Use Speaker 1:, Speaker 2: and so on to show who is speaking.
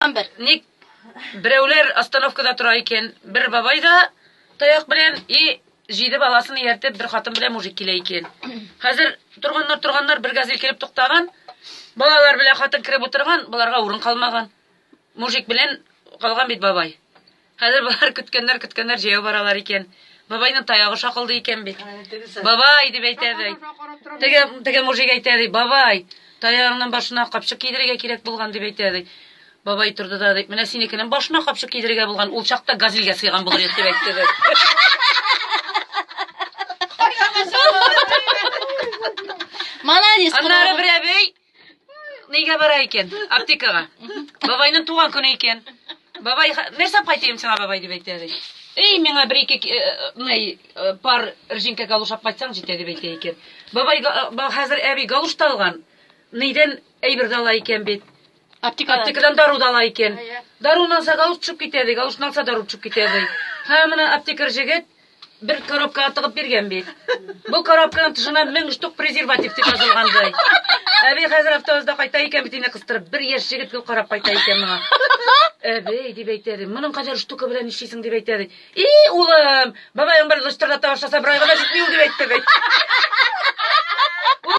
Speaker 1: Бер.
Speaker 2: Ник берәүләр остановкада тора икән, бер бабай да таяк белән и җиде баласын ияртеп бер хатын белән мужик килә икән. Хәзер торганнар торганнар бер газель килеп туктаган. Балалар белән хатын кереп утырган, боларга урын калмаган. Мужик белән калган бит бабай. Хәзер болар көткәннәр, көткәннәр җәяү баралар икән. Бабайның таягы шакылды икән бит. Бабай дип әйтә ди. Теге теге мужик әйтә ди, бабай, таягыңның башына капчык кидерергә кирәк булган дип әйтә ди. Бабай торды да ди, менә синекенең башына капчык кидерергә булган, ул чакта газельгә сыйган булыр иде дип әйтте ди.
Speaker 1: Молодец.
Speaker 2: Аннары бер әбей Нигә бара икән? Аптекага. Бабайның туган көне икән. Бабай, нәрсә кайтыйм сиңа, бабай, дип әйтә ди. Эй, миңа бер ике э, ни, э, пар ржинка галуш алып кайтсаң җитә дип әйтә икән. Бабай хәзер әби галуш та алган. Нидән әйбер дә ала икән бит.
Speaker 1: Аптекадан.
Speaker 2: Аптекадан дару да ала икән. Даруны алса галуш төшеп китә ди, галушны алса дару төшеп китә ди. Һә, менә аптекарь җегет бер коробкага тыгып биргән бит. Бу коробканың тышына 1000 штук презерватив дип язылган ди. Әби хәзер автобуста кайта икән бит инде кыстырып. Бер яшь җегет гел карап кайта икән моңа. Әби, дип әйтә ди, моның кадәр штука белән нишлисең дип әйтә ди. И, улым, бабаең бер лыштырдата башласа, бер айга да җитми ул дип әйтте ди.